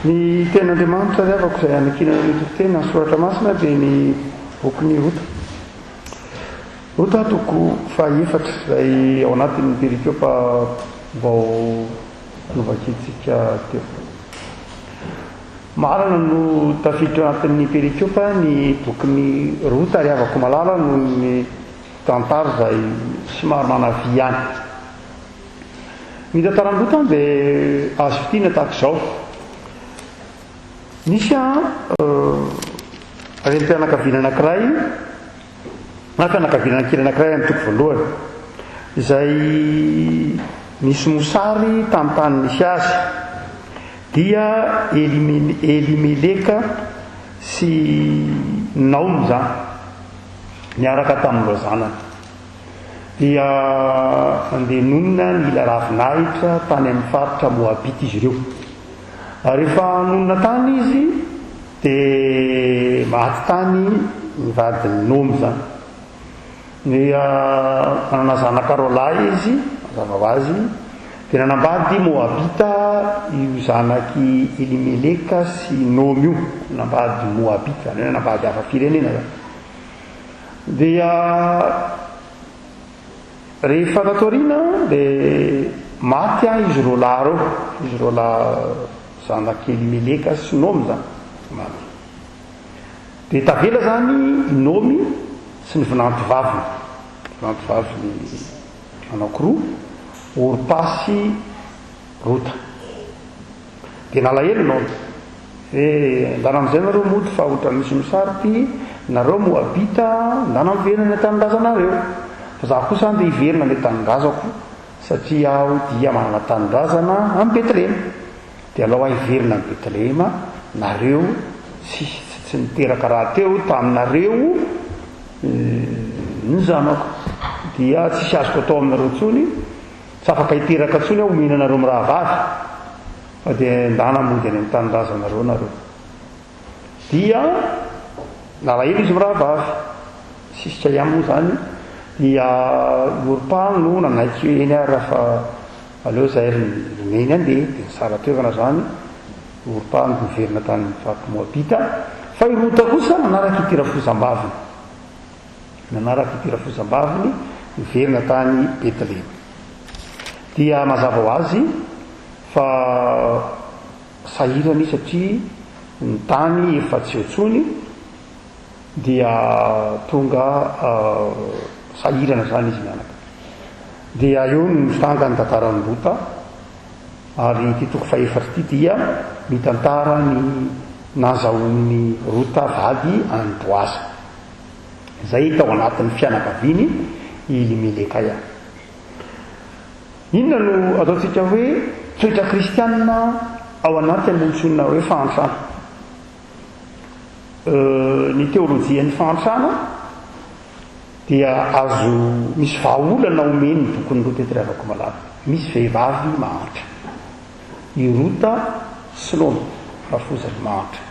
Ny tenin'Andriamanitra ry havako izay anankinana ny toriteny na ny soratra masina dia ny bokin'i Rota. Rota toko fahaefatra izay ao anatin'ny perikopa vao novakintsika teo. Marina no tafiditra ao anatin'ny perikopa ny bokin'i Rota ry havako malala noho ny tantara izay somary manavia ihany. Ny tantaran'i Rota dia azo fintinina tahaka izao. Nisy renim-pianakaviana anankiray na fianakaviana kely anankiray amin'ny toko voalohany izay nisy mosary tamin'ny tany nisy azy dia Elimeleka sy Naomy izany niaraka tamin'ireo zanany. Dia nandeha nonina nila ravinahitra tany amin'ny faritra Moabita izy ireo. Ary rehefa nonina tany izy, dia maty tany ny vadin'i Nomy izany. Dia nanana zanaka roalahy izy, mazava ho azy, dia nanambady Moabita io zanak'i Elimeleka sy Nomy io, nanambady Moabita, izany hoe nanambady hafa firenena izany. Dia rehefa tato aoriana dia maty an izy roalahy ireo, izy roalahy zanak'i Elimeleka sy Nomy izany, maty. Dia tavela izany i Nomy sy ny vinantovaviny, vinantovaviny anankiroa, Orpa sy Rota. Dia nalahelo Naomy. Hoe, ndana amin'izay nareo mody fa ohatran'ny misy mosary ity, nareo Moabita, ndana miverina any an-tanindrazanareo. Fa za kosa andeha hiverina any an-tanindrazako, satria aho dia manana tanindrazana any Betlehema. Dia alao aho hiverina any Betlehema, nareo tsy tsy niteraka rahateo taminareo ny zanako. Dia tsisy azoko atao aminareo intsony. Tsy afaka hiteraka intsony aho omena anareo mirahavavy fa dia ndana mody any amin'ny tanindrazanareo nareo. Dia nalahelo izy mirahavavy. Sisika ihany moa izany dia i Orpa no nanaiky hoe eny ary fa aleo izahay ry neny andeha. Dia nisara-toerana izany i Orpa niverina tany amin'ny faritra Moabita fa i Rota kosa nanaraka ity rafozam-baviny. Nanaraka ity rafozam-baviny niverina tany Betlehema. Dia mazava ho azy fa sahirana izy satria ny tany efa tsy eo intsony, dia tonga sahirana izany izy mianaka. Dia eo no mitranga ny tantaran'i Rota, ary ity toko fahefatra ity dia mitantara ny nazahoan'i Rota vady an'i Boaza. Izay tao anatin'ny fianakaviany i Elimeleka ihany. Inona no ataontsika hoe toetra kristianina ao anatin'ny antsoina hoe fahantrana? Ny teolojian'ny fahantrana dia azo misy vahaolana omen'ny bokin'i Rota eto ry havako malala. Misy vehivavy mahantra. I Rota sy Naomy, rafozany mahantra.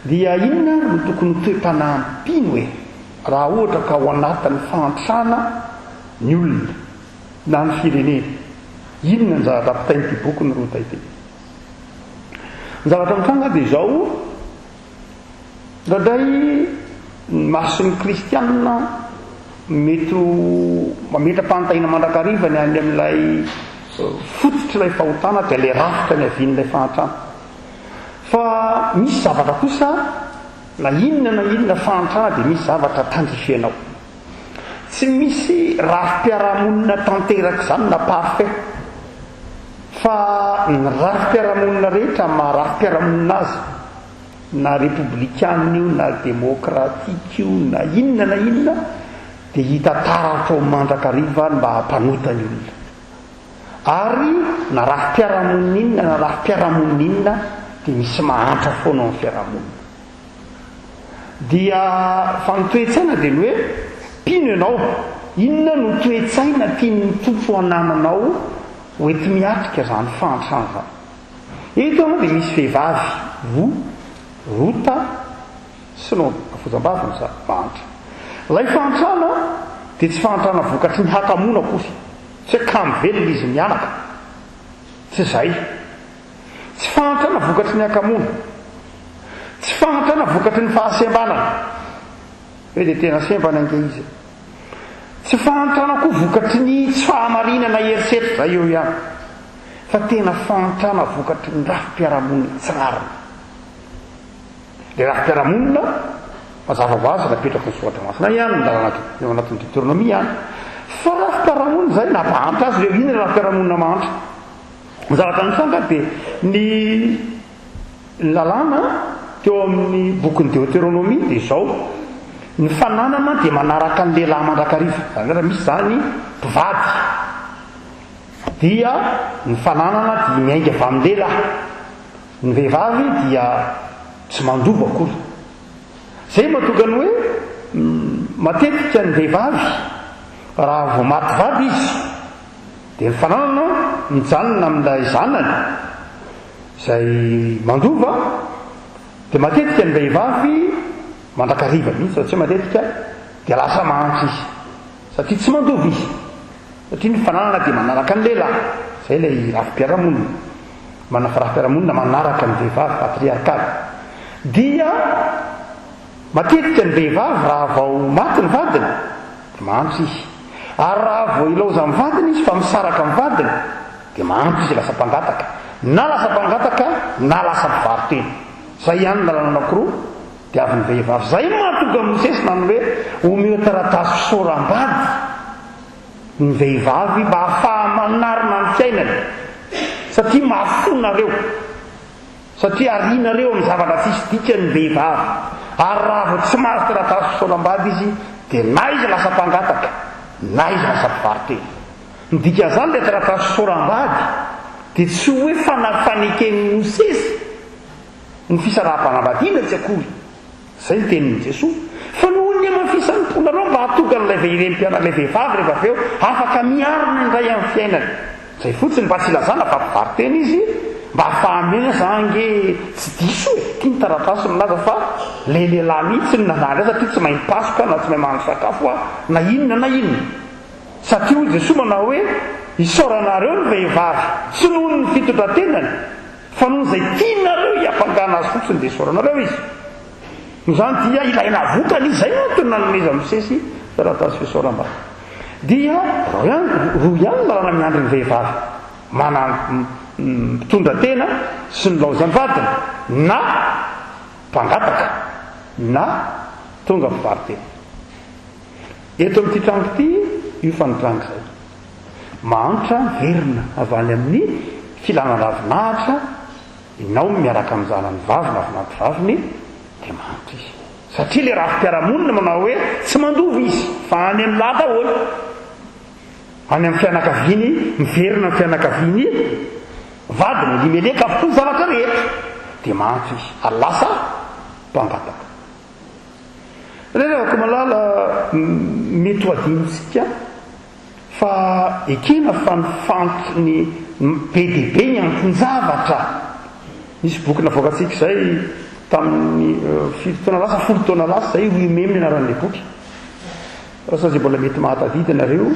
Dia inona ary no tokony ho toe-panahy mpino e? Raha ohatra ka ao anatin'ny fahantrana ny olona na ny firenena, inona ny zavatra ampitain'ity bokin'i Rota ity? Ny zavatra mitranga dia izao, indraindray ny mason'ny kristianina mety ho mametra-panontaniana mandrakariva ny any amin'ilay fototr'ilay fahotana dia ilay rafitra niavian'ilay fahantrana. Fa misy zavatra kosa na inona na inona fahantrana dia misy zavatra tandrifianao. Tsy misy rafi-piarahamonina tanteraka izany na parfait. Fa ny rafi-piarahamonina rehetra amin'ny maha rafi-piarahamonina azy, na repoblikana io na demokratika io na inona na inona dia hita taratra ao mandrakariva ny mba hampanota ny olona. Ary na rafi-piarahamonina inona na rafi-piarahamonina inona dia misy mahantra foana ao amin'ny fiarahamonina. Dia fa ny toe-tsaina dia ny hoe mpino ianao, inona no toe-tsaina tian'ny Tompo hanananao ho enti-miatrika izany fahantrana izany. Eto aloha dia misy vehivavy roa, Rota sy Naomy, rafozam-baviny izany, mahantra. Ilay fahantrana dia tsy fahantrana vokatry ny hakamoana akory. Tsy hoe kamo velona izy mianaka. Tsy izay. Tsy. fahantrana vokatry ny hakamoana. Tsy fahantrana vokatry ny fahasembanana. Hoe dia tena sembana ange izy e. Tsy fahantrana koa vokatry ny tsy fahamarinana herisetra, izay eo ihany. Fa tena fahantrana vokatry ny rafi-piarahamonina tsy rariny. Ilay rafi-piarahamonina, mazava ho azy, napetraky ny Soratra Masina ihany ny lalàna eo anatin'ny Deoteronomia ihany. Fa rafi-piarahamonina izay nampahantra azy ireo. Inona ilay rafi-piarahamonina mahantra? Ny zavatra nitranga dia ny lalàna teo amin'ny bokin'ny Deoteronomia dia izao, ny fananana dia manaraka ny lehilahy mandrakariva. Izany hoe raha misy izany mpivady dia ny fananana dia miainga avy amin'ny lehilahy. Ny vehivavy dia tsy mandova akory. Izay no mahatonga ny hoe matetika ny vehivavy raha vao maty vady izy dia ny fananana mijanona amin'ilay zanany izay mandova dia matetika ny vehivavy mandrakariva mihitsy raha tsy hoe matetika dia lasa mahantra izy satria tsy mandova izy satria ny fananana dia manaraka ny lehilahy. Izay ilay rafi-piarahamonina. Manana rafi-piarahamonina manaraka ny vehivavy, patriarcal. Dia matetika ny vehivavy raha vao maty ny vadiny dia mahantra izy. Ary raha vao ilaozan'ny vadiny izy fa misaraka amin'ny vadiny dia mahantra izy, lasa mpangataka. Na lasa mpangataka na lasa mpivaro-tena. Izay ihany ny lalana anankiroa diavin'ny vehivavy. Izay no mahatonga an'i Mosesy nanome hoe omeo taratasy fisaoram-bady. Ny vehivavy mba ahafaha manarina ny fiainany satria mahafoa nareo satria arianareo amin'ny zavatra tsisy dikany ny vehivavy ary raha vao tsy mahazo taratasy fisaoram-bady izy dia na izy lasa mpangataka na izy lasa mpivaro-tena. Ny dikan'izany ilay taratasy fisaoram-bady dia tsy hoe fanafaneken'i Mosesy ny fisaraham-panambadiana tsy akory. Izay ny tenin'i Jesoa. Fa noho ny hamafisan'ny mponareo mba hahatonga an'ilay vehirem-pianana ilay vehivavy rehefa avy eo afaka miarina indray amin'ny fiainany. Izay fotsiny mba tsy ilazana fa mpivaro-tena izy mba hahafahany miaina za ange tsy diso e! Ity ny taratasy milaza fa ilay lehilahy mihitsy no nanary ahy satria tsy mahay mipasoka na tsy mahay mahandro sakafo aho na inona na inona. Satria hoy Jesoa manao hoe isaoranareo ny vehivavy tsy noho ny fitondran-tenany Fa noho izay tianareo hiampangana azy fotsiny dia isaoranareo izy. Noho izany dia ilaina avotana izy. Izay no antony nanomezan'i Mosesy taratasy fisaoram-bady. Dia roa ihany, roa ihany ny lalana miandry ny vehivavy manan, mpitondra tena sy ny laozan'ny vadiny, na mpangataka, na tonga mpivaro-tena. Eto amin'ity tranga ity, io fa nitranga izay. Mahantra miverina avy any amin'ny filana ravinahitra i Naomy miaraka amin'ny zanany vavy na vinantovaviny dia mahantra izy. Satria ilay rafi-piarahamonina manao hoe tsy mandova izy fa any amin'ny lahy daholo. Any amin'ny fianakaviany, miverina amin'ny fianakaviany vadiny Elimeleka avokoa ny zavatra rehetra. Dia mahantra izy ary lasa mpangataka. Ry havako malala, mety ho adinontsika Fa ekena fa ny fant ny be dia be ny anton-javatra. Nisy boky navoakantsika izay tamin'ny firy taona lasa, folo taona lasa izay, Rimemy ny anaran'ilay boky. Asa izay mbola mety mahatadidy ianareo,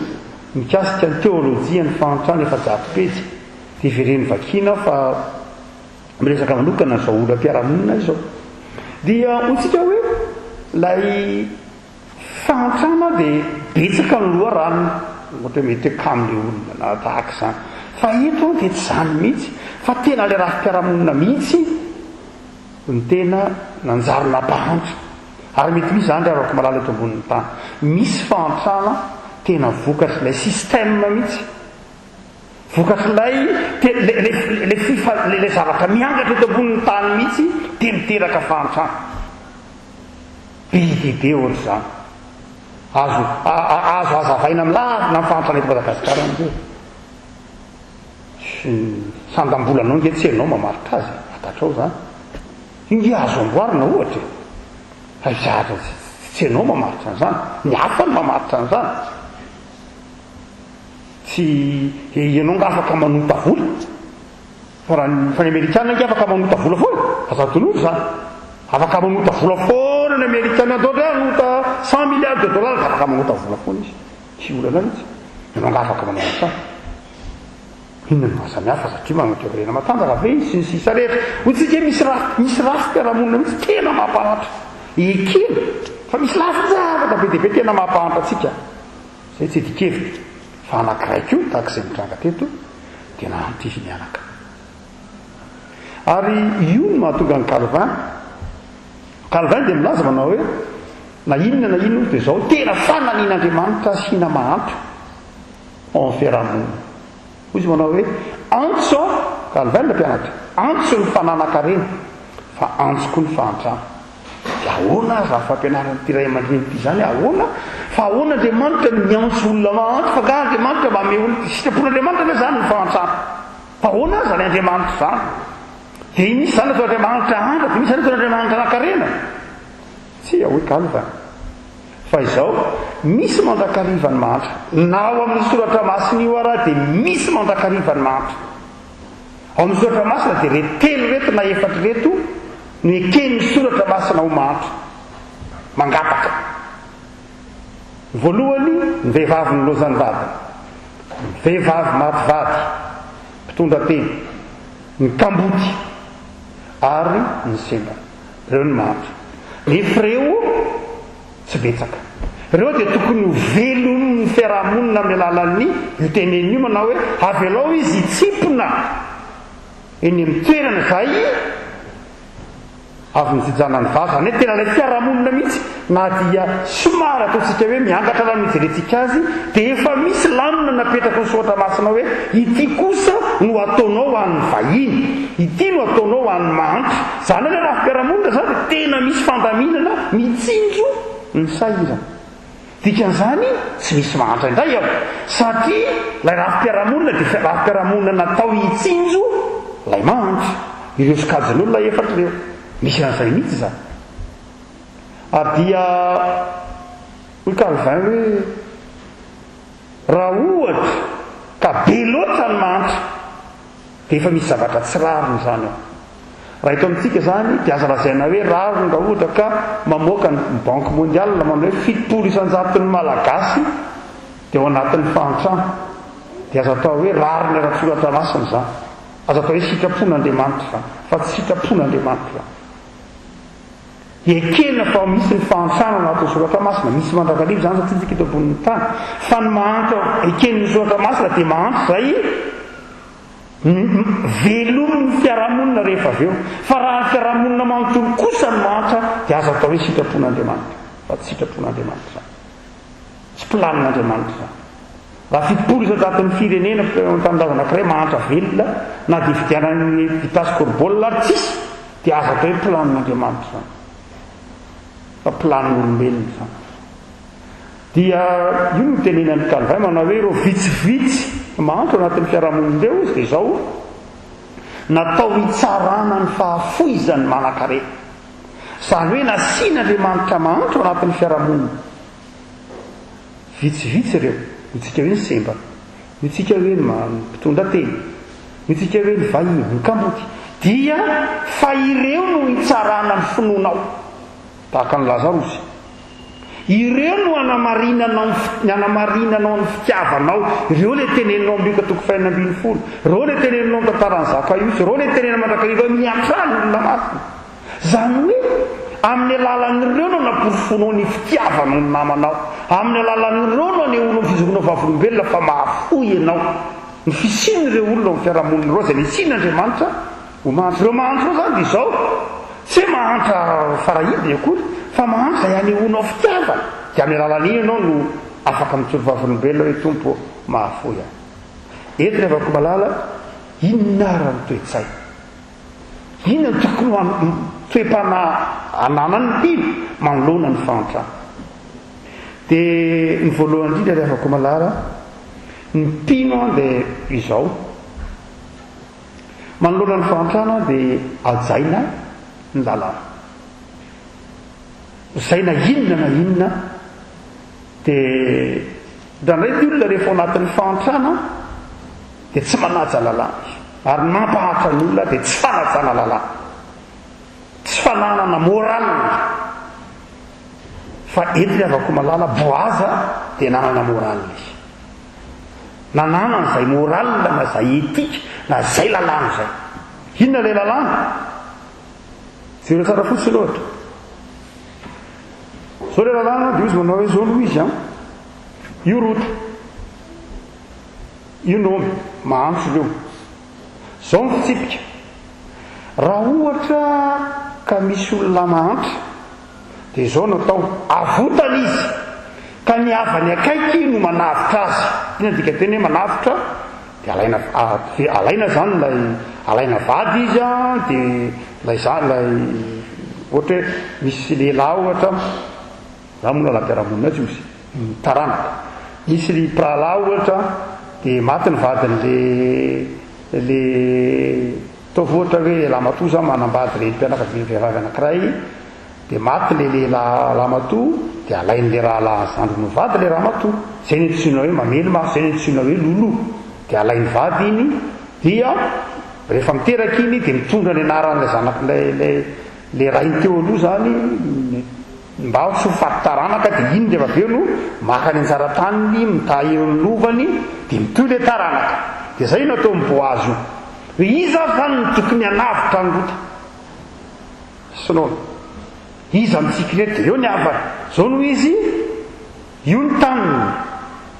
mikasika ny teolojian'ny fahantrana 400 pejy. Dia ivereno vakiana fa miresaka manokana an'izao olam-piarahamonina izao. Dia hoy tsika hoe ilay Fahantrana dia betsaka ny loharano, ohatra hoe mety hoe kamo le olona na tahaka izany. Fa eto dia tsy izany mihitsy, fa tena ilay rafi-piarahamonina mihitsy no tena nanjary nampahantra. Ary mety misy izany ry havako malala eto ambonin'ny tany. Misy fahantrana tena vokatr'ilay système mihitsy. Vokatr'ilay ilay fifa ilay zavatra miangatra eto ambonin'ny tany mihitsy dia miteraka fahantrana. Be dia be ohatr'izany. Azo azo hazavaina amin'ny lavina ny fahantrana eto Madagasikara ange. Sy ny sandam-bolanao ange tsy ianao mamaritra azy e, fantatrao izany. Io nge azo amboarina ohatra e. Fa io zavatra tsy tsy ianao mamaritra an'izany, ny hafa no mamaritra an'izany. Tsy ianao nga afaka manonta vola. Fa raha ny fa ny amerikana ange afaka manota vola foana, aza adinoina izany. Afaka manota vola foana ny amerikana, atao hoe hanota cent milliards de dollars dia afaka manota vola foana izy. Tsy olana mihitsy. Ianao angaha afaka manao an'izany? Inona no mahasamihafa satria manana toekarena matanjaka ve izy sy ny sisa rehetra. Hoy tsika hoe misy rafi, misy rafi-piarahamonina mihitsy tena mampahantra. Ekena fa misy lafin-javatra be dia be tena mampahantra antsika. Izay tsy idian-kevitra. Fa anankiray koa, tahaka izay nitranga teto, dia nahantra izy mianaka. Ary io no mahatonga an'i Calvin. Calvin dia milaza manao hoe, na inona na inona dia izao, tena fananian'Andriamanitra asiana mahantra ao amin'ny fiarahamonina. Hoy izy manao hoe, antso, Calvin ilay mpianatra, antso ny fananan-karena, fa antso koa ny fahantrana. Dia ahoana ary izany fampianaran'ity ray aman-dreny ity izany? Ahoana? Fa ahoana Andriamanitra no miantso olona mahantra? Fa angaha Andriamanitra manome olona, sitrapon'Andriamanitra ve izany ny fahantrana? Fa ahoana ary izany Andriamanitra izany? Dia misy izany atao Andriamanitra hahantra, dia misy izany atao Andriamanitra hanan-karena? Tsia, hoy Calvin. Fa izao, misy mandrakariva ny mahantra. Na ao amin'ny soratra masina io ara dia misy mandrakariva ny mahantra. Ao amin'ny soratra masina dia ireto telo ireto na efatra ireto no eken'ny soratra masina ho mahantra. Mangataka. Ny voalohany, ny vehivavy nilaozan'ny vadiny. Ny vehivavy maty vady, mpitondra tena, ny kamboty ary ny sembana. Ireo no mahantra. Nefa ireo tsy betsaka. Ireo dia tokony ho velomin'ny fiarahamonina amin'ny alalan'ny io tenenina io manao hoe avelao izy hitsimpona eny amin'ny toerana izay avy nijinjana ny vazy. Izany hoe tena ilay fiarahamonina mihitsy na dia somary ataontsika hoe miangatra raha ny hijerentsika azy dia efa misy lamina napetraky ny soratra masina hoe ity kosa no ataonao ho an'ny vahiny, ity no ataonao ho an'ny mahantra. Izany hoe ilay rafi-piarahamonina izany dia tena misy fandaminana mitsinjo ny sahirana. Dikan'izany tsy misy mahantra indray ao satria ilay rafi-piarahamonina dia rafi-piarahamonina natao hitsinjo ilay mahantra. Ireo sokajin'olona efatra ireo. Misy an'izay mihitsy izany. Ary dia hoy Calvin hoe raha ohatra ka be loatra ny mahantra dia efa misy zavatra tsy rariny izany ao. Raha eto amintsika izany dia aza lazaina hoe rariny raha ohatra ka mamoaka ny Banque mondiale manao hoe 70 isan-jaton'ny Malagasy dia ao anatin'ny fahantrana. Dia aza atao hoe rariny ara-tsoratra masina izany. Aza atao hoe sitrapon'Andriamanitra izany, fa tsy sitrapon'Andriamanitra izany. Ekena fa misy ny fahantrana ao anatin'ny soratra masina, misy mandrakariva izany satria tsika eto ambonin'ny tany. Fa ny mahantra eken'ny soratra masina dia mahantra izay Velomin'ny fiarahamonina rehefa avy eo. Fa raha ny fiarahamonina manontolo kosa no mahantra dia aza atao hoe sitrapon'Andriamanitra, fa tsy sitrapon'Andriamanitra izany. Tsy planin'Andriamanitra izany. Raha 70 isan-jaton'ny firenena mpiray tanindrazana anankiray mahantra velona na dia fidianan'ny vitasy korbaolina ary tsisy dia aza atao hoe planin'Andriamanitra izany. Fa planin'olombelona izany. Dia io no tenenan'i Calvin manao hoe ireo vitsivitsy mahantra ao anatin'ny fiarahamonina ireo izy dia izao, natao hitsarana ny fahafoizan'ny manankarena. Izany hoe nasian'Andriamanitra mahantra ao anatin'ny fiarahamonina. Vitsivitsy ireo, hoy tsika hoe ny sembana, hoy tsika hoe ny mpitondra tena, hoy tsika hoe ny vahiny, ny kamboty, dia fa ireo no hitsarana ny finoanao. Tahaka an'i Lazarosy. Ireo no hanamarinanao ny hanamarinanao ny fitiavanao. Ireo ilay teneninao amin'ny Lioka toko fahenina ambinifolo. Ireo ilay teneninao amin'ny tantaran'i Zakaiosy. Ireo ilay tenenina mandrakariva hoe miantrà ny olona masina. Izany hoe amin'ny alalan'ireo no anaporofoanao ny fitiavanao ny namanao. Amin'ny alalan'ireo no anehoanao ny fijoroanao vavolombelona fa mahafoy ianao. Ny fisian'ireo olona ao amin'ny fiarahamonina ireo izay nisian'Andriamanitra Ho mahantra ireo mahantra ireo izany dia izao, tsy hoe mahantra farahidiny akory, fa mahantra izay anehoanao fitiavana, dia amin'ny alalan'iny ianao no afaka mijoro vavolombelona hoe Tompo ô, mahafoy ahy. Eto ry havako malala, inona ary ny toe-tsaina? Inona no tokony ho toe-panahy ananan'ny mpino manoloana ny fahantrana? Dia ny voalohany indrindra ry havako malala, ny mpino dia izao, Manoloana ny fahantrana dia hajaina ny lalàna. Izay na inona na inona dia indraindray ny olona rehefa ao anatin'ny fahantrana dia tsy manaja lalàna izy. Ary ny mampahantra ny olona dia tsy fanajana lalàna. Tsy fananana morale. Fa eto ry havako malala, Boaza dia nanana morale izy. Nananany izay morale na izay éthique na izay lalàna izay. Inona ilay lalàna? Jereo tsara fotsiny ohatra. Izao ilay lalàna dia izy manao hoe izao aloha izy an. Io Rota. Io Naomy. Mahantra ireo. Izao ny fitsipika. Raha ohatra ka misy olona mahantra dia izao no atao, avotana izy ka ny havany akaiky no manavotra azy. Inona ny dikanteny hoe manavotra? Dia alaina alaina izany ilay alaina vady izy an, dia ilay za ilay ohatra hoe misy lehilahy ohatra, za moa lalam-piarahamonina jiosy, ny taranaka. Misy ry mpirahalahy ohatra dia maty ny vadin'le le ataovy ohatra hoe ramatoa zany manambady renim-pianakaviana vehivavy anankiray dia maty le lehilahy ramatoa dia alain'le rahalahy zandriny ho vady le ramatoa, zay no antsoina hoe mamely maso, zay no antsoina hoe loloha, dia alainy vady iny dia rehefa miteraka iny dia mitondra ny anaran'ilay zanak'ilay ilay le rainy teo aloha zany Mba tsy ho faty taranaka dia iny rehefa avy eo no maka ny anjara taniny, mitahiry ny lovany, dia mitohy ilay taranaka. Dia izay no ataon'i Boaza io. Hoe iza ary izany no tokony hanavotra an'i Rota sy Naomy? Iza amintsika ireto? Dia eo ny havany. Izao no izy, Io ny taniny,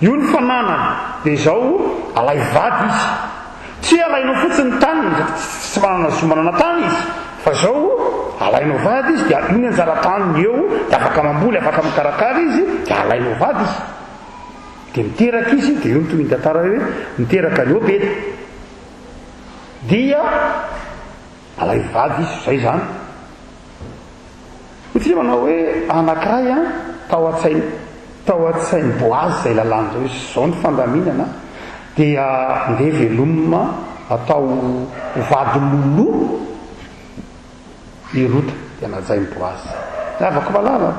io ny fananany, dia izao alaivo vady izy. Tsy hoe alainao fotsiny ny taniny, satria tsy manana zo manana tany izy, fa izao alainao vady izy dia io ny anjara taniny eo, dia afaka mamboly, afaka mikarakara izy, dia alainao vady izy. Dia miteraka izy, dia io ny tohin'ny tantara hoe miteraka an'i Obeda. Dia alaivo vady izy, izay izany. Hoy tsika manao hoe anankiray an, tao an-tsain, tao an-tsain'i Boazy izay lalàna izay hoe izao ny fandaminana, dia ndeha velomina atao ho vady loloha i Rota, dia najain'i Boazy. Ny havako malala an,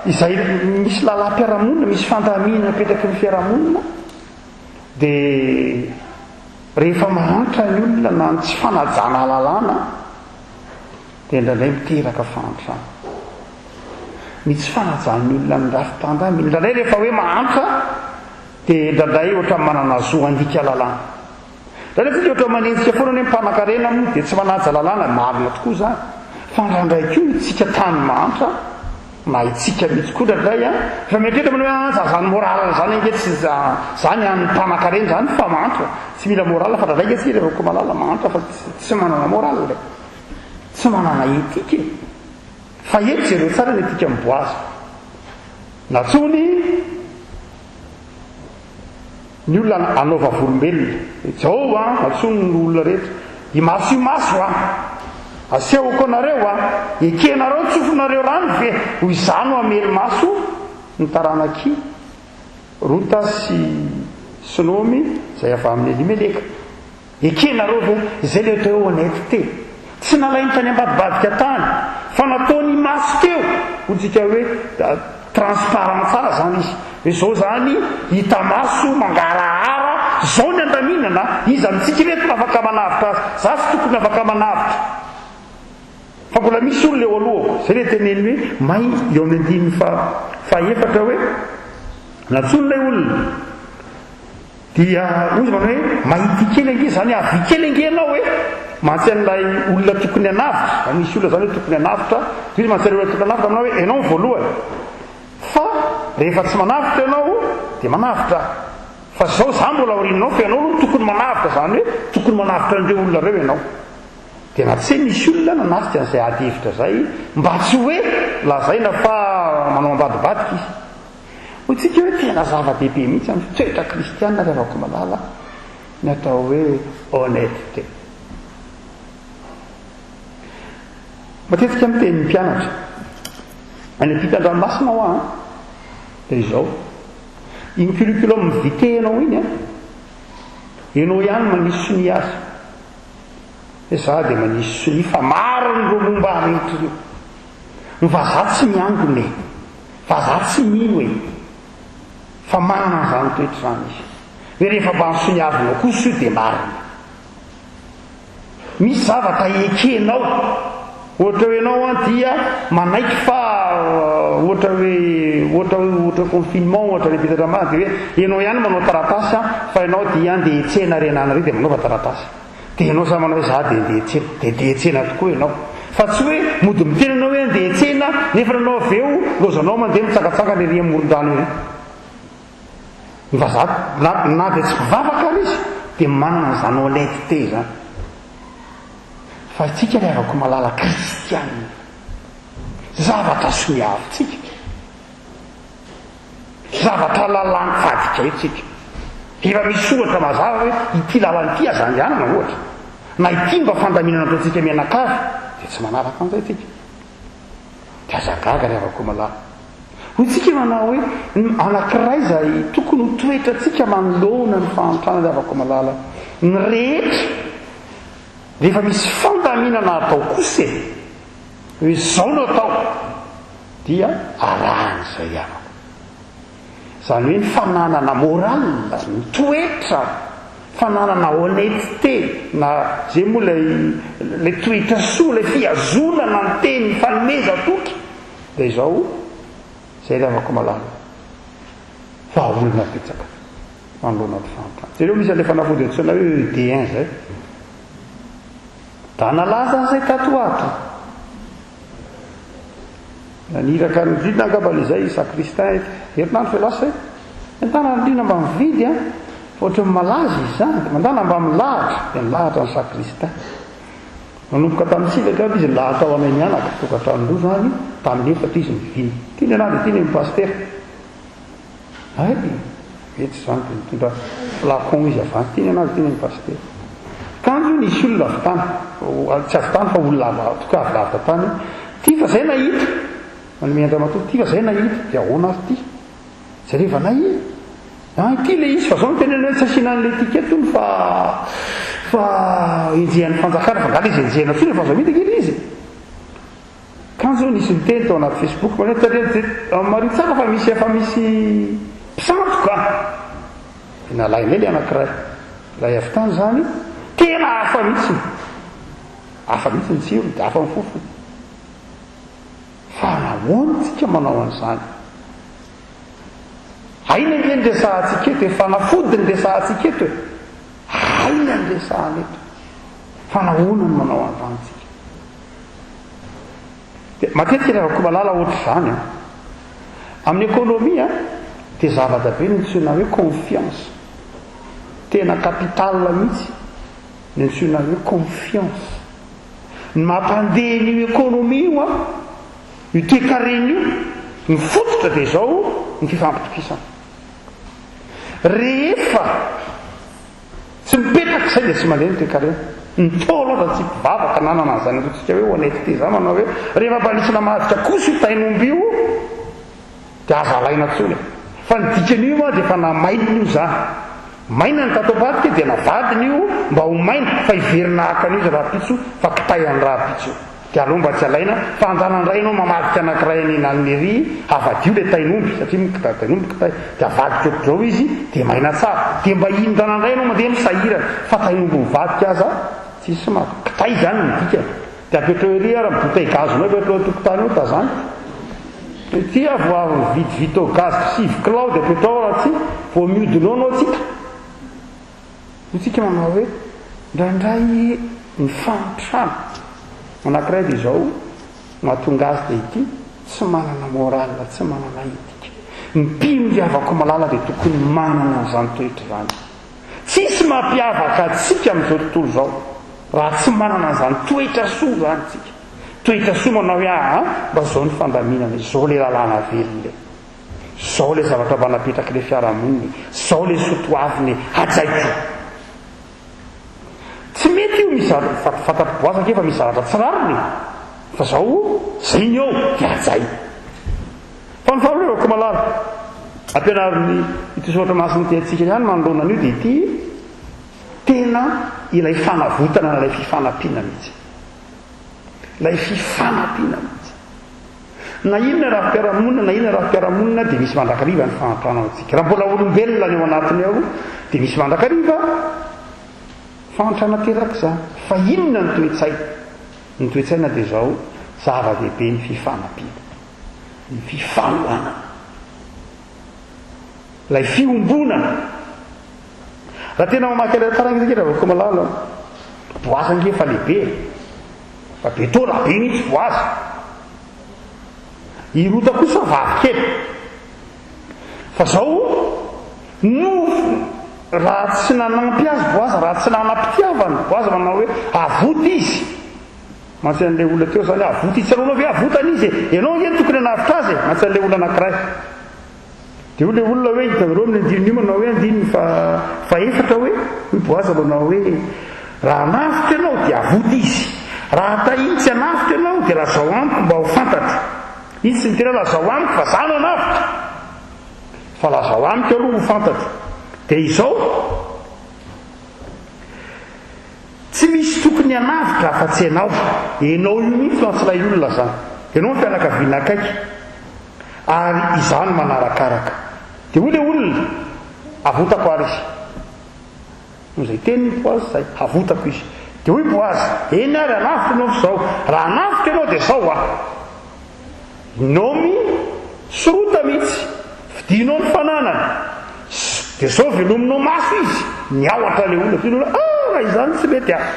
izay misy lalam-piarahamonina, misy fandaminana apetraky ny fiarahamonina, dia rehefa mahantra ny olona na ny tsy fanajana lalàna, dia indraindray miteraka fahantrana. Ny tsy fanajan'ny olona ny rafi-pandamina, indraindray rehefa hoe mahantra dia indraindray ohatran'ny manana zo handika lalàna. Indraindray tsika ohatran'ny manenjika foana ny hoe mpanankarena moa dia tsy manaja lalàna, marina tokoa izany. Fa indraindray koa isika tany mahantra, na itsika mihitsy koa indraindray an, efa mieritreritra manao hoe ah za zany moral zany ange tsy zany an'ny mpanankarena zany fa mahantra, tsy mila moral fa indraindray ange tsika rehefa komalala mahantra fa tsy manana moral e. Tsy manana éthique e! Fa eto jereo tsara ny éthique amin'i Boaza. Nantsoiny ny olona hanao vavolombelona. Izao an, antsoiny ny olona rehetra. Imaso imaso an! Asehoko anareo an! Ekenareo tsofinareo rano ve ho izaho no hamely maso ny taranak'i Rota sy sy Naomy izay avy amin'i Elimeleka. Ekenareo ve izay le atao hoe honnêteté? Tsy nalainy tany ambadibadika tany fa nataony imaso teo, hoy tsika hoe transparent tsara zany izy, hoe zao zany hita maso mangarahara, zao ny andaminana, iza amintsika ireto no afaka manavotra azy, za tsy tokony afaka manavotra fa mbola misy olona eo alohako, zay le teneniny hoe may eo amin'ny andininy faha efatra hoe nantsoiny ilay olona. Dia hoy izy manao hoe, Mahity kely ange izany, havia kely ange ianao e! Mantsy an'ilay olona tokony hanavotra, izany misy olona izany hoe tokony hanavotra, dia hoy izy mantsy an'ilay olona tokony hanavotra aminao hoe, ianao no voalohany. Fa rehefa tsy manavotra ianao, dia manavotra aho. Fa izao izaho mbola aorianao, fa ianao aloha no tokony manavotra, izany hoe tokony manavotra an'ireo olona ireo ianao. Dia na tsy nisy olona nanatrika an'izay ady hevitra izay, mba tsy hoe lazaina fa manao ambadibadika izy. Hoy tsika hoe tena zava-dehibe mihitsy amin'ny toetra kristiana ry havako malala ny atao hoe honnêteté. Matetika miteny ny mpianatra any ampitan-dranomasina hoa an, dia izao, iny curriculum vitae ianao iny an, ianao ihany manisy sonia azy. Hoe za dia manisy sonia fa marina ireo momba ahy rehetra ireo. Ny vazaha tsy miangona e! Vazaha tsy mino e! Fa manana an'izany toetra izany izy. Hoe rehefa mba nosoniavinao kosa io dia marina. Misy zavatra ekenao. Ohatra hoe ianao an dia manaiky fa ohatra hoe ohatra hoe ohatra confinement ohatra any ampitan-dranomasina dia hoe ianao ihany manao taratasy an fa ianao dia andeha hiantsena ary anana ary dia manaova taratasy. Dia ianao za manao hoe za dia andeha hiantsena. Dia andeha hiantsena tokoa ianao. Fa tsy hoe mody miteny ianao hoe andeha hiantsena nefa ianao avy eo lozanao mandeha mitsangatsangana ery amoron-drano ery. Ny vazaha na na dia tsy mpivavaka ary izy dia manana an'izany honnêteté izany. Fa isika ry havako malala kristiana, zavatra soniavintsika, zavatra lalàn-kajika io tsika. Efa misy soratra mazava hoe ity lalana ity aza andehanana ohatra, na ity mba fandaminana ataontsika mianakavy, dia tsy manaraka an'izay tsika. Dia aza gaga ry havako malala. Hoy tsika manao hoe ny anankiray izay tokony ho toetrantsika manoloana ny fahantrana ry havako malala, ny rehetra rehefa misy fandaminana atao kosa e, hoe izao no atao, dia arahana izay havako. Izany hoe ny fananana morale, ny toetra, fananana honnêteté, na izay moa ilay ilay toetra soa, ilay fihazonana ny teny, ny fanomezan-toky, dia izao, izay ry havako malala, vahaolana betsaka manoloana ny fahantrana. Jereo misy an'ilay fanafody antsoina hoe ED1 izay. Da nalaza an'izay tato ho ato. Naniraka an'i Rina angamba le zay sacristain herinandro ve lasa e? Entana an'i Rina mba mividy an! Fa ohatran'ny malaza izy zany, dia mandana mba milahatra, dia nilahatra ny sacristain. Nanomboka tamin'ny sivy angamba izy nilahatra ho anay mianaka, tokantrano roa zany, tamin'ny efatra izy nividy. Tiany ianah dia tiany ny pasitera. Hay! Mety izany dia nitondra flacon izy avy any. Tiany ianah dia tiany ny pasitera. Kanjo nisy olona avy tany, tsy avy tany fa olona avy, en tout cas avy lavitra tany, Ty fa zay nahita! Manome an-dramatoa, ty fa zay nahita! Dia ahoana ary ty? Jerevanay e! Ah, ity ilay izy fa zao no teneno hoe tsy asiana an'ilay étiquette hono fa fa enjehan'ny fanjakana fa angaha ilay izy enjehina intsony efa azo amidy ange ilay izy e! Kanjo nisy niteny tao anaty Facebook manao hoe tadidio dia mariho tsara fa misy efa misy mpisandoka an! Dia nalainay ilay anankiray, ilay avy tany izany, tena hafa mihitsy, hafa mihitsy ny tsirony dia hafa ny fofony. Fa nahoana isika manao an'izany? Aina ange ny resahantsika eto e, fanafody ny resahantsika eto e. Aina ny resahana eto. Fa nahoana no manao an'izany isika? Dia matetika ry havako malala ohatr'izany an. Amin'ny économie dia zava-dehibe ny antsoina hoe confiance. Tena capital mihitsy ny antsoina hoe confiance. Ny mampandeha an'io économie io an, io toekarena io, ny fototra dia izao ny fifampitokisana. Rehefa Tsy mipetraka izay dia tsy mandeha ny toekarena. Ny Ntaolo aza tsy mpivavaka nanana an'izany ataontsika hoe honnêteté izany manao hoe rehefa mba nisy namadika kosa io tain'omby io dia aza alaina intsony e. Fa ny dikan'io ma dia efa namainina io izany. Maina ny tato ambadika dia navadiny io mba ho maina fa hiverina haka an'io izy rahampitso fa kitay any rahampitso io. Dia aleo mba tsy alaina fa andana indray ianao mamadika anankiray any alina ery avadio ilay tain'omby satria moa kitay tain'omby kitay dia avadika ohatr'izao izy dia maina tsara dia mba hindana indray ianao mandeha misahirana fa tain'omby mivadika aza tsisy maka kitay izany ny dikany dia apetrao ery ary ny bouteille gaz-nao apetrao an-tokotany eo tazaniko ity aho vao avy nividy vito gaz sivy kilao dia apetrao raha tsy vao mihodina ao anao tsy hita Hoy tsika manao hoe, indraindray ny fahantrana anankiray dia izao mahatonga azy dia ity, tsy manana morale, tsy manana etika. Ny mpino ry havako malala dia tokony manana an'izany toetra izany. Tsisy mampiavaka antsika amin'izao tontolo izao raha tsy manana an'izany toetra soa izany tsika. Toetra soa manao hoe aa mba izao ny fandaminana, izao ilay lalàna velona e. Zao le zavatra mba napetraky le fiarahamonina e, zao le soa toavina e, hajaiko. Tsy mety io misy zavatra, fantatro boaza ange fa misy zavatra tsy rariny e, fa zao zay ny eo dia hajay. Fa ny faharoa ry Rakomalala, ampianarin'ny ity soratra masina ity antsika ihany manoloana an'io dia ity tena ilay fanavotana na ilay fifanampiana mihitsy. Ilay fifanampiana mihitsy. Na inona rafi-piarahamonina na inona rafi-piarahamonina dia misy mandrakariva ny fahantrana ao antsika. Raha mbola olombelona ny ao anatiny ao dia misy mandrakariva fahantrana aterak'izany. Fa inona ny toe-tsaina? Ny toe-tsaina dia izao, zava-dehibe ny fifanampiana, ny fifanohanana, ilay fiombonana. Raha tena mamaky an'ilay tantara ange Ravakomalala, Boaza ange efa lehibe e. Efa be taona be mihitsy Boaza. I Rota kosa vavy kely. Fa zao no raha tsy nanampy azy Boaza, raha tsy nanam-pitiavana Boaza manao hoe avoty izy. Mantsy an'ilay olona teo zany avoty izy. Tsy anao ve avotana izy e? Ianao ange no tokony hanavotra azy e! Mantsy an'ilay olona anankiray. Dia hoy ilay olona hoe, hitanareo amin'ny andininy io manao hoe andininy fahefatra hoe, hoy Boaza manao hoe, raha hanavotra ianao dia avoty izy. Raha tahiny tsy hanavotra ianao dia lazao amiko mba ho fantatro. Izy tsy niteny hoe lazao amiko fa za no hanavotra. Fa lazao amiko aloha ho fantatro. Dia izao, tsy misy tokony hanavotra afa-tsy ianao. Ianao io mihitsy mantsy ilay olona izany. Ianao no fianakaviana akaiky. Ary izaho no manarakaraka. Dia hoy ilay olona, Avotako àry izy. Noho izay tenin'i Boaza izay, Havotako izy. Dia hoy Boaza, Eny àry, hanavotra ianao fa izao. Raha hanavotra ianao, dia izao aho. Naomy sy Rota mihitsy. Fidinao ny fananany. Dia izao velominao maso izy. Niahotra ilay olona. Dia hoy ilay olona, Ah, raha izany tsy mety aho.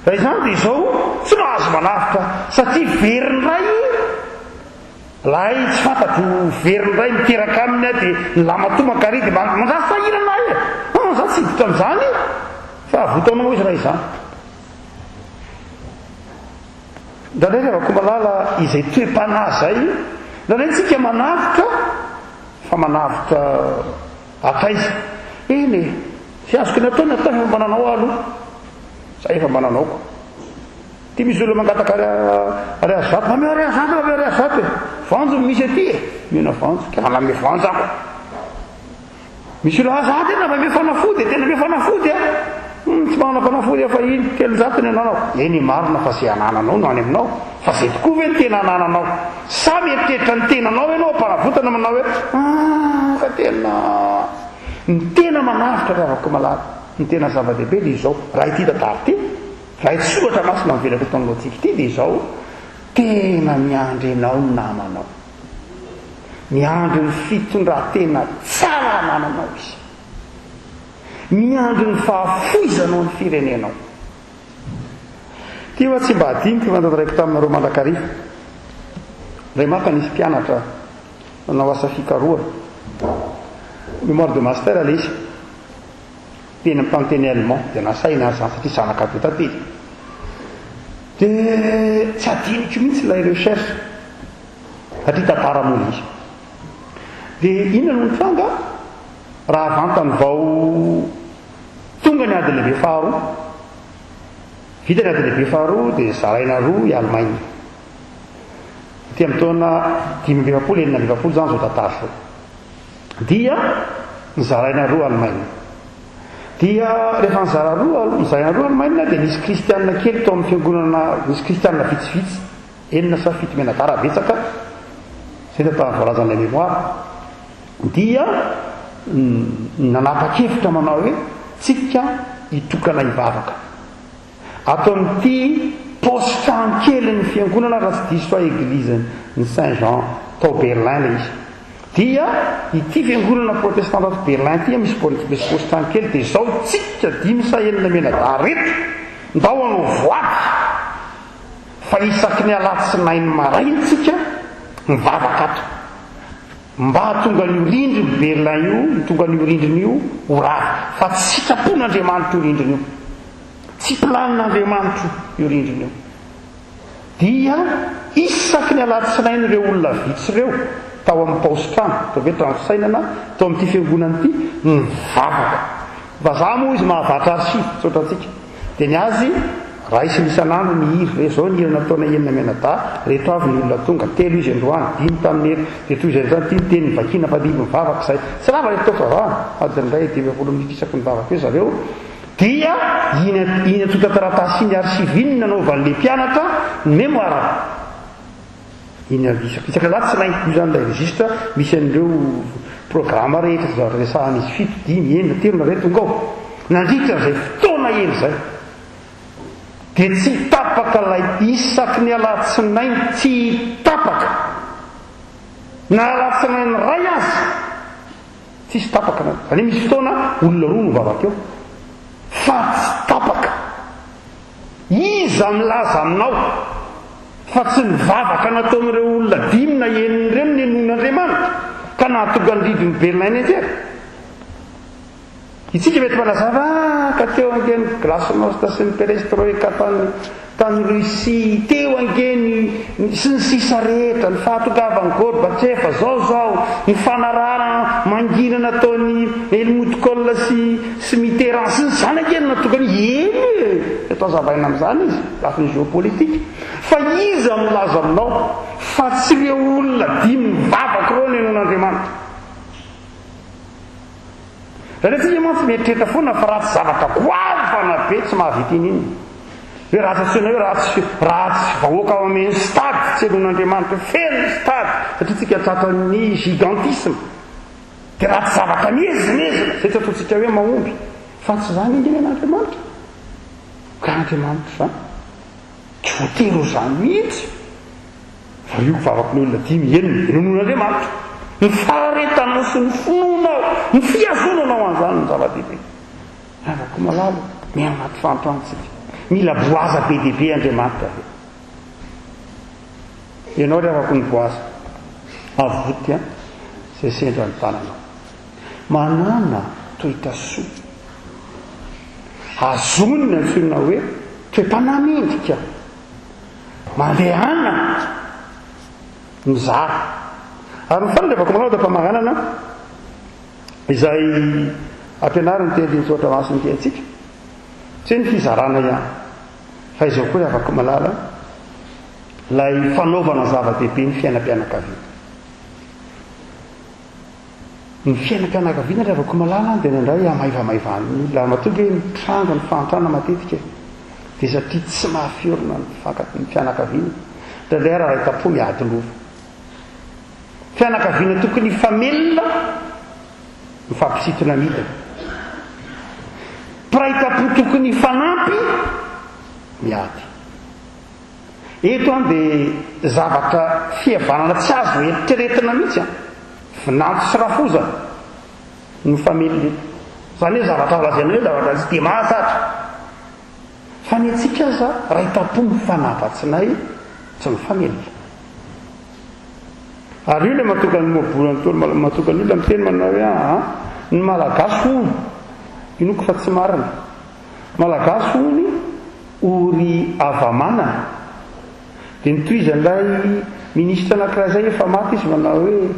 Raha izany dia izao, tsy mahazo manavotra, satria very indray ilay tsy fantatro, very indray miteraka aminy aho dia ny lamatoa mankary dia mandrasy sahirana ahy e! Ah, za tsy hiditra amin'izany fa avotanao izy raha izany. Indraindray ry havako malala izay toe-panahy izay, indraindray tsika manavotra fa manavotra hatraiza? Eny e, tsy azoko ny atao ny atao efa mba nanao aho aloha. Za efa mba nanao ko. Ty misy olona mangataka ariary zato, omeo ariary zato, omeo ariary zato e. Voanjo no misy aty e. Omena voanjo, ka manome voanjo aho. Misy olona, ah za tena mba omeo fanafody e, tena omeo fanafody a. Hmm, tsy manana fanafody aho fa iny, 300 ny ananako. Eny marina fa ze anananao no any aminao. Fa ze tokoa ve ny tena anananao? Sa mieritreritra ny tenanao ianao am-panavotana manao hoe, ah fa tena ny tena manavotra ry havako malala. Ny tena zava-dehibe dia izao, raha ity tantara ity, raha ity soratra masina mivelatra eto anoloantsika ity dia izao, tena miandry anao ny namanao. Miandry ny fitondran-tena tsara anananao izy. Miandry ny fahafoizanao ny firenenao. Ity hoa tsy mba hadinoko fa notantaraiko taminareo mandrakariva. Indray maka nisy mpianatra nanao asa fikarohana. Mémoire de master ilay izy. Teny amin'ny teny allemand dia nasaina ary izany satria zanaka be tantely. Dia tsy adinoko mihitsy ilay recherche satria tantara moa ilay izy. Dia inona no nitranga raha vantany vao tonga ny ady lehibe faharoa. Vita ny ady lehibe faharoa dia zaraina roa i Allemagne. Aty amin'ny taona 45 46 izany izao tantara izao. Dia nozaraina roa Alemaina. Dia rehefa nizara roa, nozaraina roa Alemaina dia nisy kristiana kely tao amin'ny fiangonana, nisy kristiana vitsivitsy, enina sa fito mianadahy raha betsaka, izay tantara voalazan'ilay mémoire, dia nanapa-kevitra manao hoe tsika hitokana hivavaka. Ato amin'ity paosy-trano kelin'ny fiangonana raha tsy diso ahy eglizy ny Saint Jean tao Berlin ilay izy. Dia ity fiangonana protestanta ato Berlin ity misy misy paosy-trano kely dia izao tsika dimy sa enina mianadahy reto ndao hanao voady fa isaky ny alatsinainy maraina tsika mivavaka ato. Mba hahatonga an'io rindrin'i Berlin io, ho tonga an'io rindrina io ho rava. Fa tsy sitrapon'Andriamanitra io rindrina io. Tsy planin'Andriamanitra io rindrina io. Dia isaky ny alatsinainy ireo olona vitsy ireo tao amin'ny paosin-trano, ataovy hoe trano fisainana, tao amin'ity fiangonana ity, nivavaka. Vazaha moa izy mahavatra archive, misaotra antsika. Dia ny azy, raisiny isan'andro ny hira, hoe izao ny hira nataonay enina mianadahy, reto avy ny olona tonga, telo izy androany, dimy tamin'ny hery, dia toy izay izany, ity ny teny novakiana fa dimy mivavaka izay. Tsy lava ilay fotoam-pivavahana, adiny iray, 15 minitra isaky ny mivavaka eo zareo, dia iny iny antontan-taratasy iny archive iny no nanaovan'ilay mpianatra ny mémoire. Iny avy isaky isaky alatsinainy, io izany ilay registre misy an'ireo programa rehetra sy zavatra resahan'izy fito, dimy, enina, telo nareo tonga ao. Nandritra izay fotoana ela izay. Dia tsy tapaka ilay isaky ny alatsinainy tsy tapaka. Na alatsinainy iray aza tsisy tapaka na. Izany hoe misy fotoana olona roa no mivavaka eo. Fa tsy tapaka. Iza milaza aminao fa tsy ny vavaka nataon'ireo olona dimy na enina ireo no nenoin'Andriamanitra ka nahatonga ny ridon'i Berlin nianjera? Itsika mety manazava, ah, ka teo ange ny glasnost sy ny perestroïka tany, tany Russie, teo ange ny, sy ny sisa rehetra, ny fahatongavan'i Gorbatchev, zao zao, ny fanarahana mangina nataon'i Helmut Kohl sy, sy Mitterrand, sy ny izany ange no nahatonga ny, eny e, mety hazavaina amin'izany izy, lafiny géopolitique. Fa iza milaza aminao fa tsy ireo olona dimy nivavaka ireo no henoin'Andriamanitra? Indraindray tsika mantsy mieritreritra foana fa raha tsy zavatra goavana be tsy mahavita ininona. Hoe raha tsy antsoina hoe raha tsy raha tsy vahoaka mameno stade tsy henoin'Andriamanitra hoe feno ny stade satria tsika tratran'ny gigantisme. Dia raha tsy zavatra miezinezina izay tsy ataontsika hoe mahomby. Fa tsy izany ange ny an'Andriamanitra. Ka Andriamanitra izany tsy voatery ho izany mihitsy. Fa io vavaky ny olona dimy, enina, inoan'Andriamanitra. Ny faharetanao sy ny finoanao, ny fihazonanao an'izany no zava-dehibe. Havako malala, miaina anaty fahantrana isika. Mila Boaza be dia be Andriamanitra ve? Ianao ry havako ny Boaza, avoty an, izay sendra ny tananao. Manàna toetra soa. Azony ny antsoina hoe toe-panahy mendrika. Mandehana mizara. Ary ny farany dia afaka manao tampamaranana izay ampianarin'ny teny soratra masina ity antsika. Tsy hoe ny fizarana ihany, fa izao koa ry havako malala, ilay fanaovana zava-dehibe ny fiainam-pianakaviana. Ny fiainam-pianakaviana ry havako malala dia indraindray hamaivamaivan'ny olona. Matoa ange mitranga ny fahantrana matetika e, dia satria tsy mahafiorina ny ny fianakaviana. Indraindray ary ray tam-po miady lova. Fianakaviana tokony hifamelona, mifampisintona midina. Mpiray tam-po tokony hifanampy, miady. Eto an dia zavatra fihavanana tsy azo eritreretina mihitsy an! Vinanto sy rafozana no famelona eto. Izany hoe zavatra lazaina hoe zavatra tsy dia mahazatra. Fa ny antsika aza ray tam-po mifanava-tsinay tsy mifamelona. Ary io ilay mahatonga ny moabolan'ny Ntaolo mahatonga ny olona miteny manao hoe aa ny Malagasy hono, inoako fa tsy marina. Malagasy hono ory hava-manana. Dia notohizan'ilay minisitra anankiray izay efa maty izy manao hoe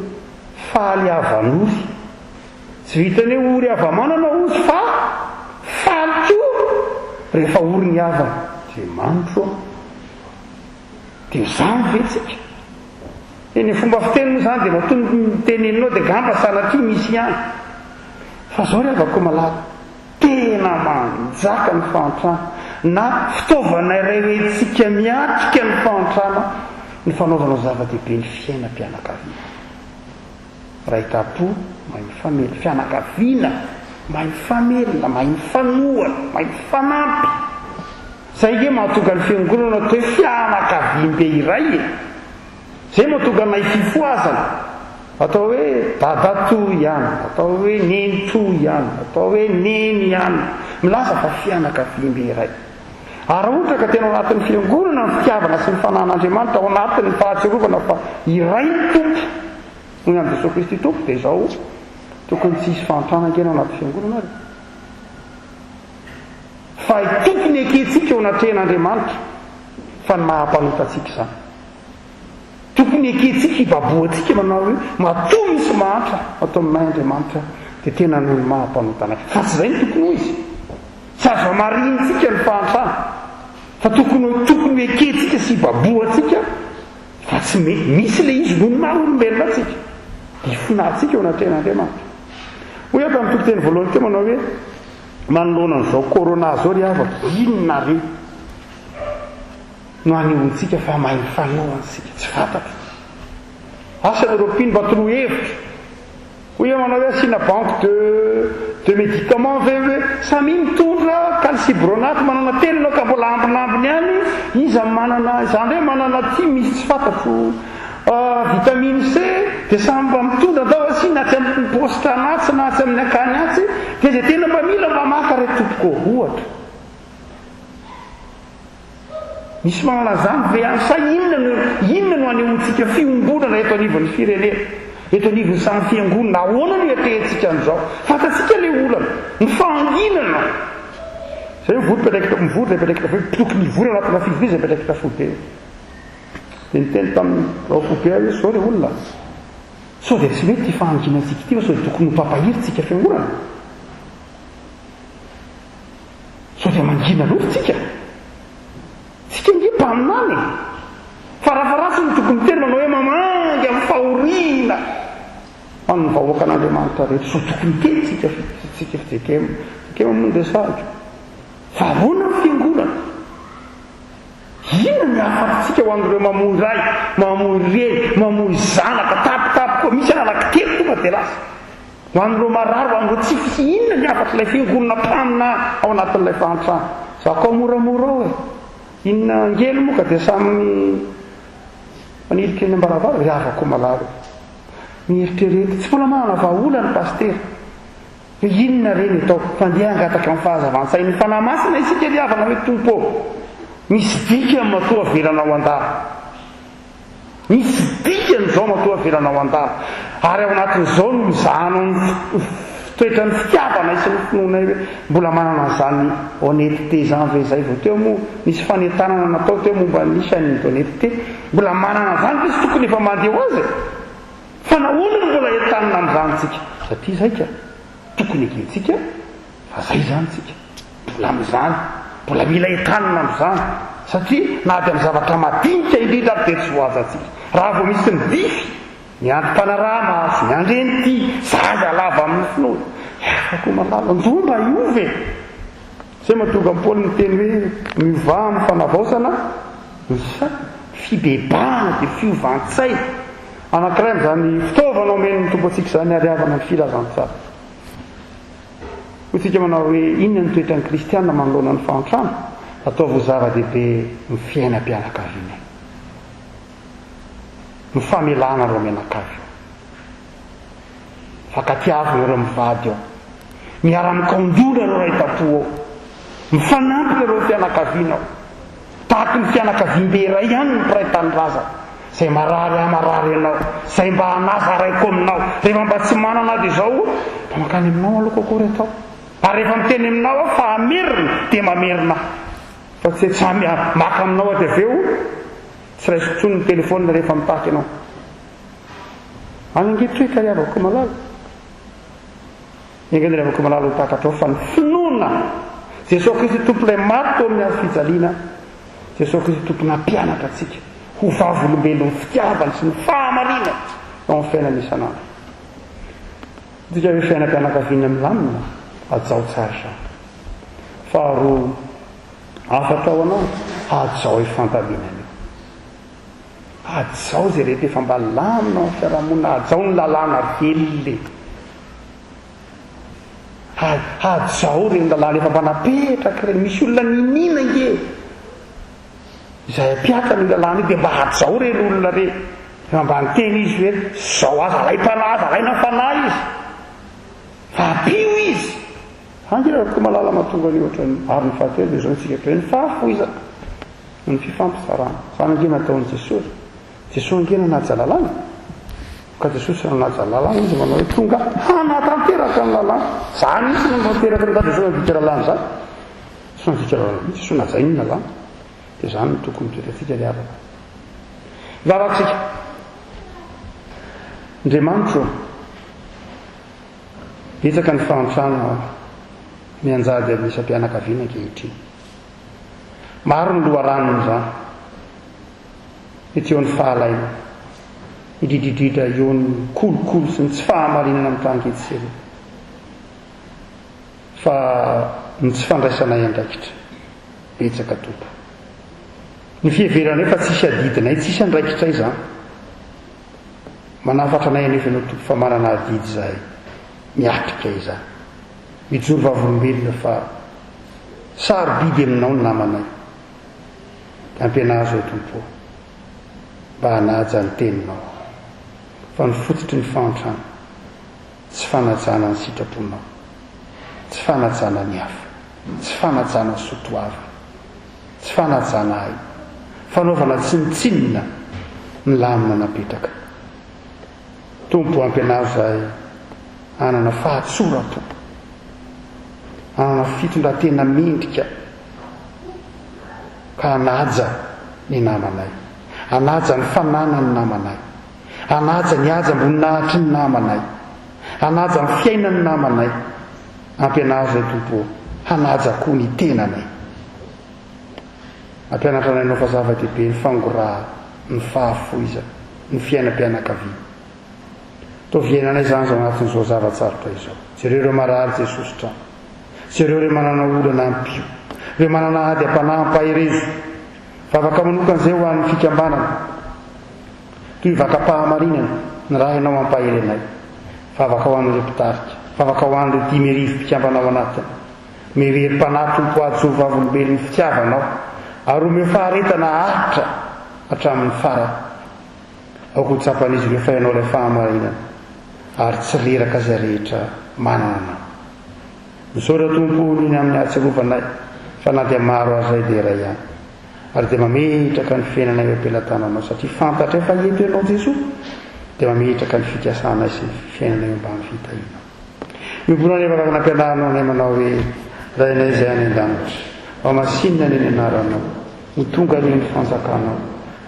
faly havan'ory. Tsy vitan'ny hoe ory hava-manana hozy fa faly koa rehefa ory ny havana. Andriamanitro ô! Dia izany ve tsika? Eny, fomba fiteny moa izany dia matoa teneninao dia angamba sanatria misy ihany. Fa izao ry havako malala. Tena manjaka ny fahantrana, na fitaovana iray hoentintsika miatrika ny fahantrana ny fanaovana ho zava-dehibe ny fiainam-pianakaviana. Ray tam-po, mahay mifamely, fianakaviana mahay mifamelona, mahay mifanohana, mahay mifanampy. Izay ange mahatonga ny fiangonana atao hoe fianakaviambe iray e! Izay mahatonga anay fifohazana. Atao hoe dadatoa ihany, atao hoe nenitoa ihany, atao hoe neny ihany. Milaza fa fianakaviambe iray. Ary raha ohatra ka tena ao anatin'ny fiangonana ny fitiavana sy ny fanahin'Andriamanitra, ao anatin'ny fahatsiarovana fa iray ny Tompo, hoy an'i Jesoa Kristy Tompo, dia izao, tokony tsy hisy fahantrana ange ny ao anaty fiangonana ary. Fa tokony ekentsika eo anatrehan'Andriamanitra fa ny maha-mpanota antsika izany. Tokony ekentsika hibabohantsika manao hoe matoa misy mahantra ato aminay Andriamanitra dia tena noho ny maha mpanota anay. Fa tsy izay no tokony ho izy. Tsy azo hamarinintsika ny fahantrana fa tokony ho tokony ho ekentsika sy hibabohantsika fa tsy me misy ilay izy noho ny maha olombelona antsika. Hifonantsika eo anatrehan'Andriamanitra. Hoy aho tamin'ny toriteny voalohany teo manao hoe manoloana an'izao corona izao ry havako, inona re? no anehoantsika fa mahay mifanohana isika. Tsy fantatro. Asa nareo mpino mba toroy hevitra. Hoy aho manao hoe asiana banque de de médicaments ve hoe samia mitondra calcibronate manana telo ianao ka mbola ambinambiny ihany. Iza manana, izaho indray manana aty misy tsy fantatro vitamine C dia samy mba mitondra andao asiana atsy amin'ny paositra anatsy na atsy amin'ny akany atsy dia izay tena mba mila mba maka re tompoko ô, ohatra. Misy manana an'izany ve any sa inona no inona no anehoantsika fiombonana eto anivon'ny firenena, eto anivon'ny samy fiangonana, ahoana no iatrehantsika an'izao? Fantatsika ilay olana, ny fahanginana. Izay mivory mpiandraikitra mivory ilay mpiandraikitra foibe, tokony hivory anatina fivoriana izay mpiandraikitra foibe. Dia niteny tamin'ny birao foibe aho hoe izao ry olona, sao dia tsy mety ity fahanginantsika ity fa sao dia tokony ho mpampahery tsika fiangonana. Sao dia mangina loatra tsika? Tsika ange mpaminany e! Farafaharatsiny tokony miteny manao hoe mamangy amin'ny fahoriana ho an'ny vahoakan'Andriamanitra rehetra. Sao tokony hiteny tsika tsika fjkm. Fjkm moa no resahiko. Fa ahoana ny fiangonana? Inona ny hafatritsika ho an'ireo mamoy ray, mamoy reny, mamoy zanaka, tapitapy koa, misy anankitelo tonga dia lasa. Ho an'ireo marary, ho an'ireo tsy fihinana ny hafatr'ilay fiangonana mpaminany ao anatin'ilay fahantrana. Zakao moramora ao e! Inona angely moa ka dia samy manilika eny am-baravarana? Ry havako malala e! Mieritrereta, tsy mbola manana vahaolana ny pasitera. Hoe inona re ny atao? Fa ndeha hangataka ny fahazavan-tsain'ny Fanahy Masina isika ry havana hoe Tompo ô! Misy dikany matoa avelanao handalo. Misy dikany izao matoa avelanao handalo. Ary ao anatin'izao no izahanao ny toetran'ny fitiavanay sy ny finoanay hoe mbola manana an'izany honnêteté izany ve izay vao teo moa nisy fanentanana natao teo momba ny chaîne d'honnêteté. Mbola manana an'izany ve tsy tokony efa mandeha ho azy e? Fa nahoana no mbola entanina amin'izany tsika? Satria izay ka tokony ekentsika fa zay izany tsika. Mbola amin'izany, mbola mila entanina amin'izany. Satria na dia amin'ny zavatra madinika indrindra ary dia tsy voahaja-tsika. Raha vao misy midify, ny androm-panaraha-maso, ny andren'ity, zaza lava amin'ny finoana. Hafa koa malala, ndoa mba hiova e! Izay mahatonga an'i Paoly miteny hoe miovà amin'ny fanavaozana ny saina. Fibebahana dia fiovan-tsaina. Anankiray amin'izany fitaovana omen'ny Tompo antsika izany ary havana ny filazantsara. Hoy isika manao hoe inona ny toetran'ny kristiana manoloana ny fahantrana? Ataovy ho zava-dehibe ny fiainam-pianakaviana. Ny famelana ireo mianakavy eo. Fankatiavina ireo mivady ao. Miara-mikaon-doha ireo ray tam-po ao. Mifanampy ireo fianakaviana ao. Tahaky ny fianakaviambe iray ihany ny mpiray tanindrazana. Izay marary ahy marary anao, izay mba anazaraiko aminao. Rehefa mba tsy manana aho dia izao, mba mankany aminao aloha kokoa ry atao. Ary rehefa miteny aminao aho fa hamerina, dia mamerina aho. Fa tsy hoe tsy maka aminao aho dia avy eo tsy raisiko intsony ny telefaonina rehefa mitaky ianao. Any ange toetra ry havako malala. Enga anie ry havako malala ho takatrao fa ny finoana Jesoa Kristy Tompo ilay maty teo amin'ny hazo fijaliana, Jesoa Kristy Tompo nampianatra antsika ho vavolombelon'ny fitiavany sy ny fahamarinany eo amin'ny fiainana isan'andro. Midika hoe fiainam-pianakaviana milamina, hajao tsara izany. Faharoa, hafatra ho anao, hajao io fandaminana io. Hajao izay rehetra efa mba lamina ao amin'ny fiarahamonina, hajao ny lalàna velona e. Hajao ireny lalàna efa mba napetraka ireny. Misy olona niniana ange izay hampiakana io lalàna io dia mba hajao ireny olona ireny. Efa mba niteny izy hoe zao aza alaim-panahy, aza alaina fanahy izy. Fa ampio izy. Ange raha toa malala mahatonga ny ohatran'ny ary ny fahatelo dia izao isika atao hoe ny fahafoizana. Ny fifampizarana. Izany ange nataon'i Jesosy. Jesosy ange nanaja lalàna. Ka Jesosy raha nanaja lalàna izy manao hoe tonga hanatanteraka ny lalàna. Za mihitsy no nanatanteraka ny lalàna, Jesosy nandika lalàna izany. Jesosy nandika lalàna mihitsy, Jesosy najainy ny lalàna. Dia izany no tokony toetrantsika ry havana. Hivavaka isika. Andriamanitro, betsaka ny fahantrana mianjady amin'ny isam-pianakaviana ankehitriny. Maro ny loharanon'izany. Mety eo ny fahalainana, indrindrindrindra eo ny kolikoly sy ny tsy fahamarinana mitranga etsy sy eroa. Fa ny tsy fandraisanay andraikitra, betsaka Tompo. Ny fiheveranay fa tsisy adidinay, tsisy andraikitray izany. Manafatra anay anefa Ianao Tompo fa manana adidy izahay miatrika izany. Mijoro vavolombelona fa sarobidy aminao ny namanay. Dia ampianaro izay Tompo ô, mba hanaja ny Teninao, fa ny fototry ny fahantrana, tsy fanajana ny sitraponao, tsy fanajana ny hafa, tsy fanajana soa toavina, tsy fanajana ahy, fanaovana tsinontsinona ny lamina napetraka. Tompo ampianaro izahay hanana fahatsoram-po, hanana fitondran-tena mendrika ka hanaja ny namanay, hanaja ny fananan'ny namanay, hanaja ny hajam-boninahitry ny namanay, hanaja ny fiainan'ny namanay. Ampianaro izahay Tompo ô, hanaja koa ny tenanay. Nampianatra anay anao fa zava-dehibe ny fangorahana, ny fahafoizana, ny fiainam-pianakaviana. Ataovy iainanay izany izao anatin'izao zava-tsarotra izao. Jereo ireo marary Jesoa sitrano. Jereo ireo manana olana ampio. Ireo manana ady am-panahy ampaherezo. Vavaka manokana izay ho an'ny fikambanana. Toy vakam-pahamarinana, nirahinao hampahery anay. Vavaka ho an'ireo mpitarika. Vavaka ho an'ireo 15 mpikambana ao anatiny. Omeo herim-panahy Tompo hahajoro vavolombelon'ny fitiavanao ary omeo faharetana haharitra hatramin'ny farany. Aoka ho tsapan'izy ireo fa Ianao ilay fahamarinana ary tsy reraka izay rehetra manana Anao. Misaotra Tompo noho ny amin'ny hahatsiarovanay fa na dia maro aza izahay dia iray ihany ary dia mametraka ny fiainanay eo am-pelatananao satria fantatray fa eto Ianao Jesoa dia mametraka ny fikasanay sy ny fiainanay eo ambany fitahianao. Miombona ny vavaka nampianarinao anay manao hoe, Rainay izay any an-danitra, hohamasinina anie ny anaranao, ho tonga anie ny fanjakanao,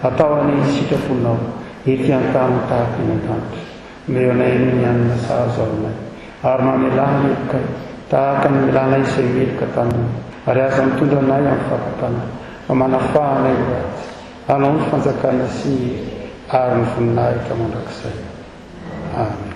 atao anie ny sitraponao, ety an-tany ho tahaka ny any an-danitra. Omeo anay anie ny hanina sahaza ho anay, ary mamelà ny helokay, tahaka ny namelanay izay meloka taminay, ary aza mitondra anay amin'ny fakam-panahy, fa manafaha anay ho ratsy. Anao ny fanjakana sy ny hery ary ny voninahitra mandrakizay. Amen.